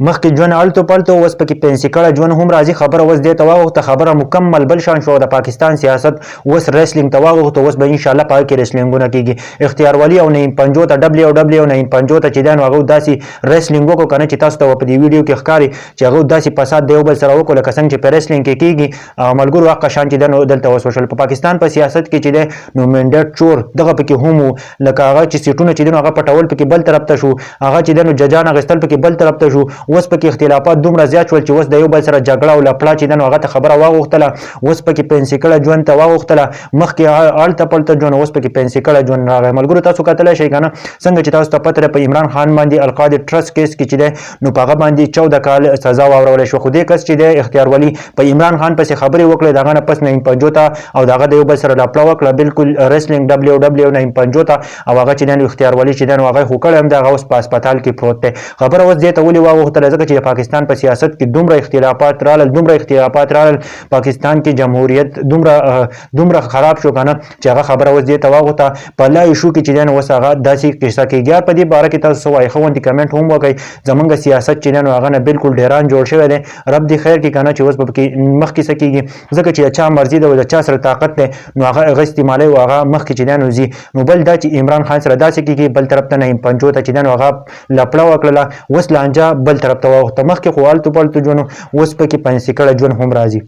مخکې ژوند التو پلتو، اوس پکې پنسي کړه ژوند هم راځي. خبره اوس دې ته واوښته، خبره مکمل بل شان شو. د پاکستان سیاست اوس ریسلینګ ته واوښته. اوس به ان شاء الله پای کې ریسلینګونه کیږي. اختیار ولی او نعیم پنجو ته ډبلیو ډبلیو نعیم پنجو ته چې دی نو هغه داسې ریسلینګ وکړو کنه چې تاسو ته په دې ویډیو کې ښکاري چې هغه داسې فساد د یو بل سره وکړو لکه څنګه چې په ریسلینګ کې کیږي. او ملګرو، هغه شان چې دی نو دلته اوس وشول. په پاکستان په سیاست کې چې دی نو منډیټ چور دغه پکې هم وو، لکه هغه چې سیټونه چې دی نو هغه پټول پکې بل طرف ته شو، هغه چې دی نو ججان اخیستل پکې بل طرف ته شو. اوس پکې اختلافات دومره زیات شول چې اوس د یو بل سره جګړه او لپړه چې دی نو هغه ته خبره واغوښتله. اوس پکې پنسي کړه ژوند ته واغوښتله. مخکې الته پلته ژوند، اوس پکې پنسي کړه ژوند راغی. ملګرو، تاسو کتلی شئ که نه؟ څنګه چې تاسو ته پته ده، په عمران خان باندې القادر ټرست کیس کې چې دی نو په هغه باندې 14 کال سزا واورول شو. خو دې کس چې دی اختیار ولي په عمران خان پسې خبرې وکړې، د هغه نه پس نعیم پنجو ته او د هغه د یو بل سره لپړه وکړه، بالکل ریسلینګ ډبلیو ډبلیو نعیم پنجو ته. او هغه چې دی نو اختیار ولي چې دی نو هغه خو کړی هم دی، هغه اوس په هسپتال کې پروت دی. خبره اوس دې ته ولې واوښتله؟ ځکه چې د پاکستان په سیاست کې دومره اختلافات رالل، دومره اختلافات رالل، پاکستان کې جمهوریت دومره دومره خراب شو کنه چې هغه خبره اوس دې ته واغوته. په لا ایشو کې چې دی نو اوس هغه داسې قصه کېږي. یار، په دې باره کې تاسو څه وایئ؟ ښه غوندې کمنټ هم وکړئ. زمونږ سیاست چې دی نو هغه نه بالکل ډیران جوړ شوی دی. رب دې خیر کې کنه چې اوس به پکې مخکې څه کېږي، ځکه چې چا مرضي ده او د چا سره طاقت دی نو هغه هغه استعمالوي او هغه مخکې چې دی نو ځي. نو بل دا چې عمران خان سره داسې کېږي، بل طرف ته نعیم پنجو ته چې دی نو هغه لپړه وکړله. اوس لانجه بل طرف ته واوښته. مخکې خو التو پلتو ژوند، اوس پکې پنسي کړه ژوند هم راځي.